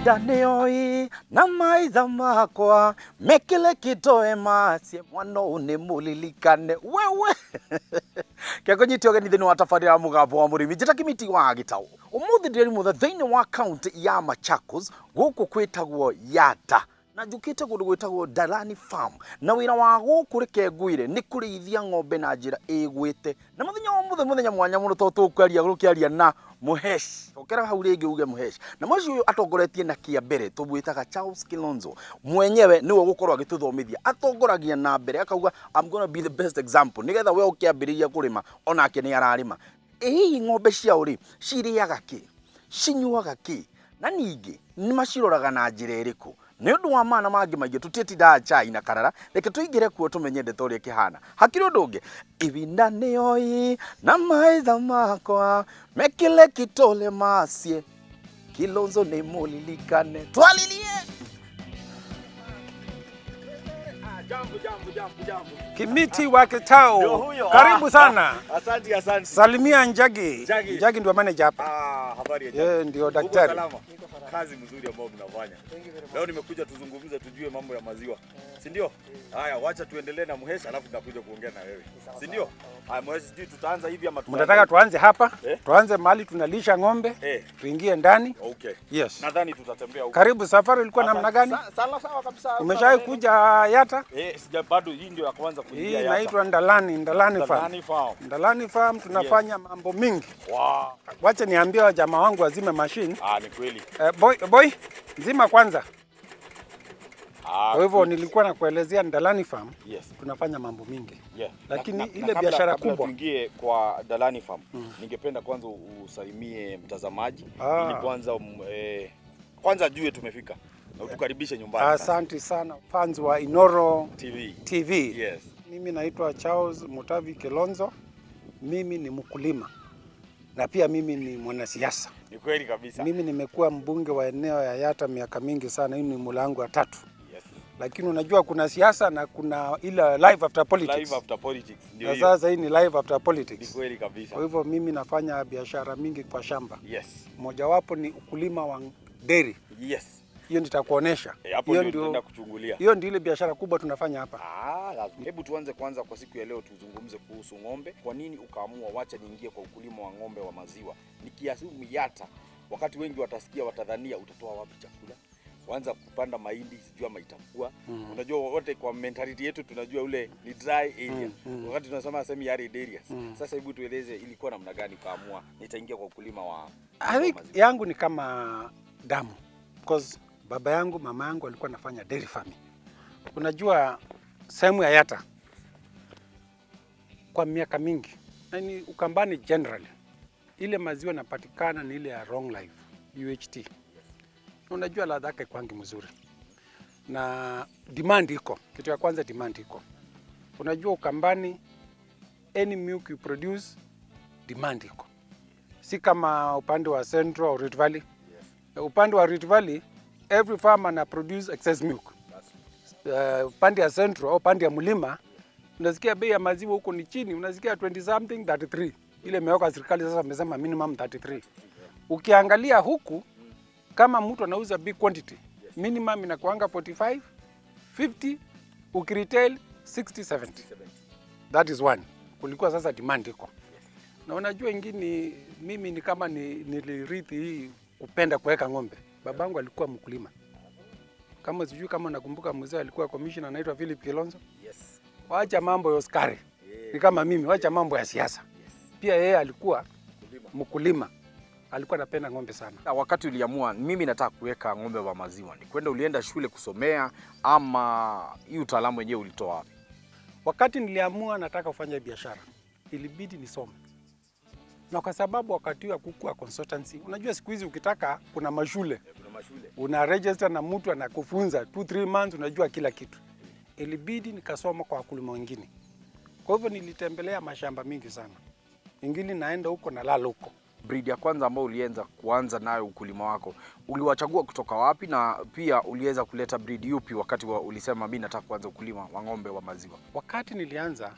Ibinda nĩoi na maitha makwa mekĩle kĩtoe macie mwana ũyũ nĩ mũlilikane wewe. Kekũnyite ũgeni thĩinĩ wa tabarĩra ya Mũgambo wa Mũrĩmi. Njĩta Kimiti wa Gĩtaũ. Ũmũthĩ ndĩrĩ mũtha thĩinĩ wa kaunti ya Machakos, gũkũ kwĩtagwo Yatta, na njũkĩte kũndũ gwĩtagwo Ndalani Farm, na wĩra wa gũkũ, reke ngwĩre, nĩ kũrĩithia ng'ombe na njĩra ĩgwĩte. Na mũthenya wa ũmũthĩ, mũthenya mwanya mũno, tondũ tũkwaria gũkĩaria na Mũhesh. Cokera hau rĩngĩ uge Mũhesh. Na mũhesh ũyũ atongoretie na kĩa mbere tũmwĩtaga Charles Kilonzo mwenyewe, nĩwe ũgũkorwo agĩtũthomithia. Atongoragia na mbere akauga, "I'm gonna be the best example," nĩgetha we ũkĩambĩrĩria kũrĩma onake nĩ ararĩma. Ĩ hihi ng'ombe ciao rĩ, cirĩaga kĩ, cinyuaga kĩ, na ningĩ nĩ maciroraga na njĩra ĩrĩkũ? Nĩ ũndũ wa mana mangĩ maingĩ, tũtiĩtindaga chai na karara. Reke tũingĩre kuo tũmenye ndeto ũrĩa ĩkĩhana. Hakĩrĩ ũndũ ũngĩ, ibinda nĩoi na maitha makwa mekĩle kitole macie Kilonzo nĩ mũlilikane. Twalilie. Jambo, jambo, jambo, jambo. Kimiti wa Kitao. Ndio huyo. Karibu sana. Asante, asante. Salimia Njagi. Njagi. Njagi ndio manager hapa. Ah, habari ya Yeye ndio Uko daktari. salama? Kazi mzuri ambayo mnafanya. Leo nimekuja tuzungumze, tujue mambo ya maziwa, si ndio? Haya, wacha tuendelee na Muhesha, alafu nitakuja kuongea na wewe, si ndio? Haya Muhesha, sijui tutaanza hivi ama tutaanza Mnataka tuanze hapa? Eh? Tuanze mahali tunalisha ng'ombe, Eh. tuingie ndani. Okay. Yes. Nadhani tutatembea huko. Karibu. Safari ilikuwa namna gani? Sawa sawa kabisa. Umeshawahi kuja Yatta? Eh, sija bado, hii ndio ya kwanza kuingia Hii Yatta. inaitwa Ndalani, Ndalani Farm. Ndalani Farm. Ndalani Farm tunafanya mambo mingi. Wow. Wacha niambie wajamaa wangu wazime machine. Ah, ni kweli. Eh, boy, boy, zima kwanza. Ah, Kwa hivyo nilikuwa nakuelezea Ndalani Farm tunafanya mambo mingi. Lakini ile biashara kabla kubwa. Tuingie kwa Dalani Farm, ningependa kwanza usalimie mtazamaji ili kwanza kwanza ajue tumefika na utukaribishe nyumbani. Asante sana fans wa Inoro TV. TV. Yes. Mimi naitwa Charles Mutavi Kilonzo. Mimi ni mkulima na pia mimi ni mwanasiasa. Ni kweli kabisa. Mimi nimekuwa mbunge wa eneo ya Yatta miaka mingi sana. Hii ni muhula wangu wa tatu. Lakini unajua kuna siasa na kuna ile life after politics. Life after politics ndio Na hiyo. sasa hii ni life after Ni politics. kweli kabisa. Kwa hivyo mimi nafanya biashara mingi kwa shamba. Mojawapo ni ukulima wa dairy. Hiyo nitakuonesha. Eh, hapo Hiyo ndio tunaenda kuchungulia. Hiyo ndio ile biashara kubwa tunafanya hapa. Ah, lazima. Hebu tuanze kwanza kwa siku ya leo tuzungumze kuhusu ng'ombe. Kwa nini ukaamua wacha niingie kwa ukulima wa ng'ombe wa maziwa? Nikiassume Yatta, wakati wengi watasikia watadhania utatoa wapi chakula? Kwanza kupanda mahindi sijui ama itakuwa. Unajua wote kwa mentality yetu tunajua ule ni dry area. Wakati tunasema semi arid areas. Sasa hebu tueleze ilikuwa namna gani ukaamua nitaingia kwa ukulima wa I think maziwa? Yangu ni kama damu because baba yangu, mama yangu alikuwa anafanya dairy farming. Unajua sehemu ya Yatta kwa miaka mingi, na ni Ukambani generally, ile maziwa inapatikana ni ile ya long life UHT. Unajua ladha yake kwangi mzuri na demand iko. Kitu ya kwanza, demand iko. Unajua Ukambani, any milk you produce, demand iko, si kama upande wa Central au Rift Valley. Upande wa Rift Valley, every farmer ana produce excess milk. Upande ya Central au upande ya mlima, unasikia bei ya maziwa huko ni chini, unasikia 20 something, 33. Ile imewekwa serikali sasa, wamesema minimum 33. Ukiangalia huku, kama mtu anauza big quantity, minimum inakuanga 45, 50, ukiretail 60, 70. That is one. Kulikuwa sasa demand iko. Na unajua ingine, mimi ni kama nilirithi hii kupenda kuweka ng'ombe. Babangu alikuwa mkulima. Kama sijui kama nakumbuka, mzee alikuwa commissioner anaitwa Philip Kilonzo. Wacha mambo ya sukari. Ni kama mimi, wacha mambo ya siasa. Pia yeye alikuwa mkulima. Alikuwa anapenda ng'ombe sana. Na wakati uliamua mimi nataka kuweka ng'ombe wa maziwa, ni kwenda ulienda shule kusomea ama hii utaalamu wenyewe ulitoa wapi? Wakati niliamua nataka kufanya biashara, ilibidi nisome, na kwa sababu wakati huo hakukuwa consultancy. Unajua siku hizi ukitaka, kuna mashule, Kuna mashule. Una register na mtu anakufunza 2 3 months, unajua kila kitu. Ilibidi nikasoma kwa wakulima wengine. Kwa hivyo nilitembelea mashamba mingi sana, ingine naenda huko na lala huko. Breed ya kwanza ambayo ulianza kuanza nayo ukulima wako uliwachagua kutoka wapi, na pia uliweza kuleta breed yupi wakati wa ulisema mimi nataka kuanza ukulima wa ng'ombe wa maziwa? Wakati nilianza,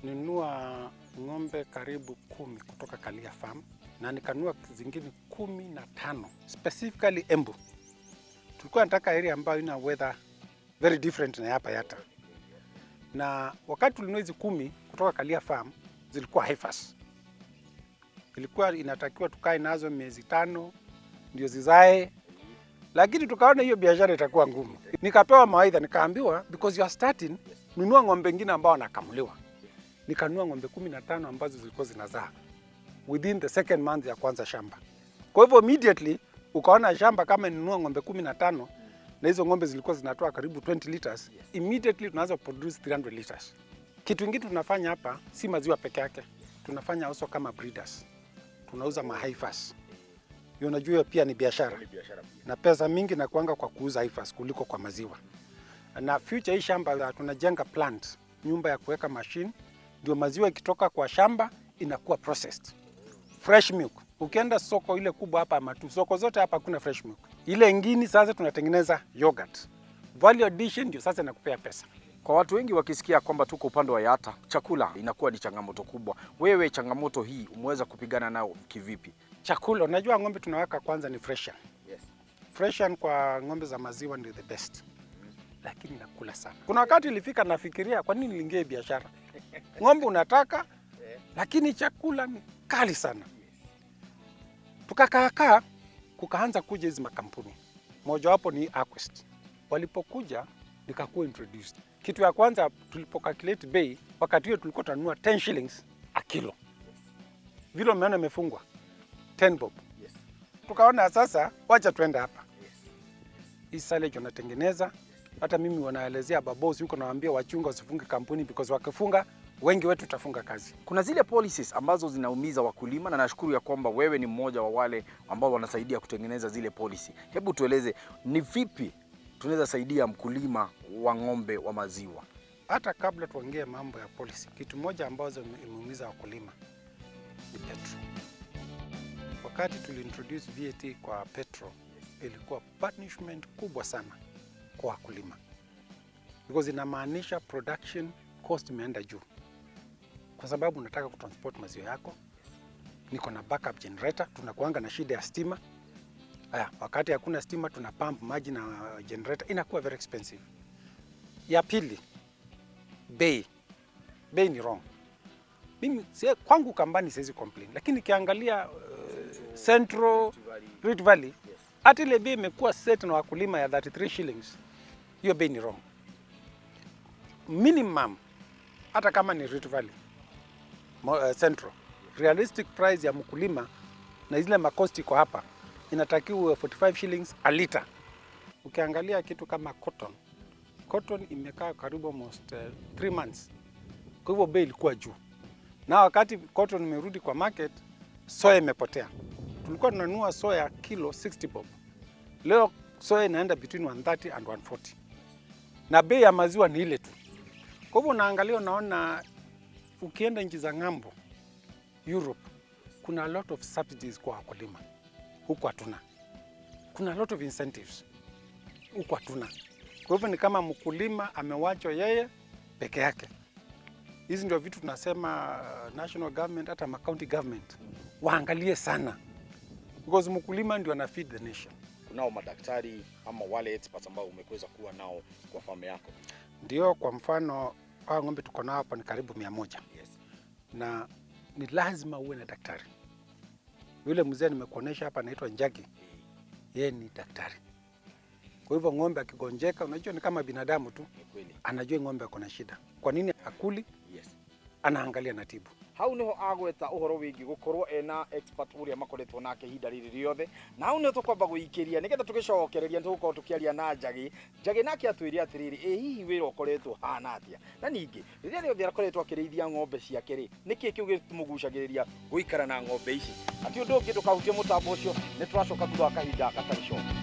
ninunua ng'ombe karibu 10 kutoka Kalia Farm na nikanunua zingine 15 specifically Embu. Tulikuwa nataka area ambayo ina weather very different na hapa Yatta. Na wakati tulinunua hizi 10 kutoka Kalia Farm zilikuwa heifers. Ilikuwa inatakiwa tukae nazo miezi 5 ndio zizae, lakini tukaona hiyo biashara itakuwa ngumu. Nikapewa mawaidha, nikaambiwa because you are starting, nunua ng'ombe wengine ambao wanakamuliwa. Nikanunua ng'ombe 15 ambazo zilikuwa zinazaa within the second month ya kwanza shamba. Kwa hivyo immediately ukaona shamba kama ninunua ng'ombe 15 na hizo ng'ombe zilikuwa zinatoa karibu 20 liters, immediately tunaanza produce 300 liters. Kitu kingine tunafanya hapa si maziwa peke yake, tunafanya also kama breeders, tunauza maheifers. Hiyo unajua hiyo pia ni biashara na pesa mingi na kuanga kwa kuuza heifers kuliko kwa maziwa. Na future hii shamba la tunajenga plant, nyumba ya kuweka machine, ndio maziwa ikitoka kwa shamba inakuwa processed fresh milk. Ukienda soko ile kubwa hapa Matu, soko zote hapa hakuna fresh milk. Ile ingine sasa tunatengeneza yogurt. Value addition ndio sasa inakupea pesa. Kwa watu wengi wakisikia kwamba tuko upande wa Yatta, chakula inakuwa ni changamoto kubwa. Wewe changamoto hii umeweza kupigana nayo kivipi? Chakula, unajua ng'ombe tunaweka kwanza ni freshen. Yes. Freshen kwa ng'ombe za maziwa ndio the best. Lakini nakula sana. Kuna wakati ilifika nafikiria kwa nini niliingia hii biashara. Ng'ombe unataka lakini chakula ni kali sana. Tukakaakaa, kukaanza kuja hizi makampuni, mojawapo ni Aquest. Walipokuja nikakuwa introduced. Kitu ya kwanza tulipo calculate bei, wakati huo tulikuwa tunanunua 10 shillings a kilo, vile umeona imefungwa 10 bob. Yes. Tukaona sasa, wacha tuende hapa. Hii silage wanatengeneza, hata mimi wanaelezea mabosi huko, nawaambia wachunga wasifunge kampuni because wakifunga wengi wetu tutafunga kazi. Kuna zile policies ambazo zinaumiza wakulima na nashukuru ya kwamba wewe ni mmoja wa wale ambao wanasaidia kutengeneza zile policy. Hebu tueleze ni vipi tunaweza saidia mkulima wa ng'ombe wa maziwa? Hata kabla tuongee mambo ya policy, kitu moja ambazo imeumiza wakulima ni petrol. Wakati tuliintroduce VAT kwa petrol, ilikuwa punishment kubwa sana kwa wakulima because inamaanisha production cost imeenda juu, kwa sababu unataka kutransport maziwa yako, niko na backup generator, tunakuanga na shida ya stima. Haya, wakati hakuna stima tuna pump maji na generator, inakuwa very expensive. Ya pili, bei. Bei ni wrong. Mimi kwangu Kambani siwezi complain, lakini nikiangalia Central Rift Valley, hata ile bei imekuwa set na wakulima ya 33 shillings, hiyo bei ni wrong. Minimum hata kama ni Rift Valley Central, realistic price ya mkulima na zile macost iko hapa inatakiwa uwe 45 shillings a liter. Ukiangalia kitu kama cotton, cotton imekaa karibu almost 3 months, kwa hivyo bei ilikuwa juu, na wakati cotton imerudi kwa market, soya imepotea. Tulikuwa tunanunua soya kilo 60 bob, leo soya inaenda between 130 and 140, na bei ya maziwa ni ile tu. Kwa hivyo unaangalia, unaona ukienda nchi za ng'ambo Europe, kuna a lot of subsidies kwa wakulima, huku hatuna. Kuna a lot of incentives, huku hatuna. Kwa hivyo ni kama mkulima amewachwa yeye peke yake. Hizi ndio vitu tunasema national government hata ma county government waangalie sana, because mkulima ndio ana feed the nation. Kunao madaktari ama wale experts ambao umeweza kuwa nao kwa famu yako? Ndio, kwa mfano hawa ng'ombe tuko nao hapa ni karibu 100. Na ni lazima uwe na daktari. Yule mzee nimekuonesha hapa anaitwa Njagi, yeye ni daktari. Kwa hivyo ng'ombe akigonjeka, unajua ni kama binadamu tu, Ni kweli. anajua ng'ombe ako na shida. Kwa nini akuli? Anaangalia na tibu. Hau niho agweta uhoro wigi gukorwo ena expert uria makoretwo nake ihinda riri riothe, na hau niho tukwamba guikiria nigetha tugicokereria nitugukorwo tukiaria na Njagi. Njagi nake atwire atiriri, ĩ hihi wĩra ũkoretwo hana atia, na ningĩ rĩrĩa rĩothe akoretwo akĩrĩithia ng'ombe ciake rĩ, nĩkĩ kĩu gĩmũgucagĩrĩria gũikara na ng'ombe ici? Ati ũndũ ũngĩ, ndũkahutie mũtambo ũcio, nĩ tũracoka thutha wa kahinda gatarĩ coka.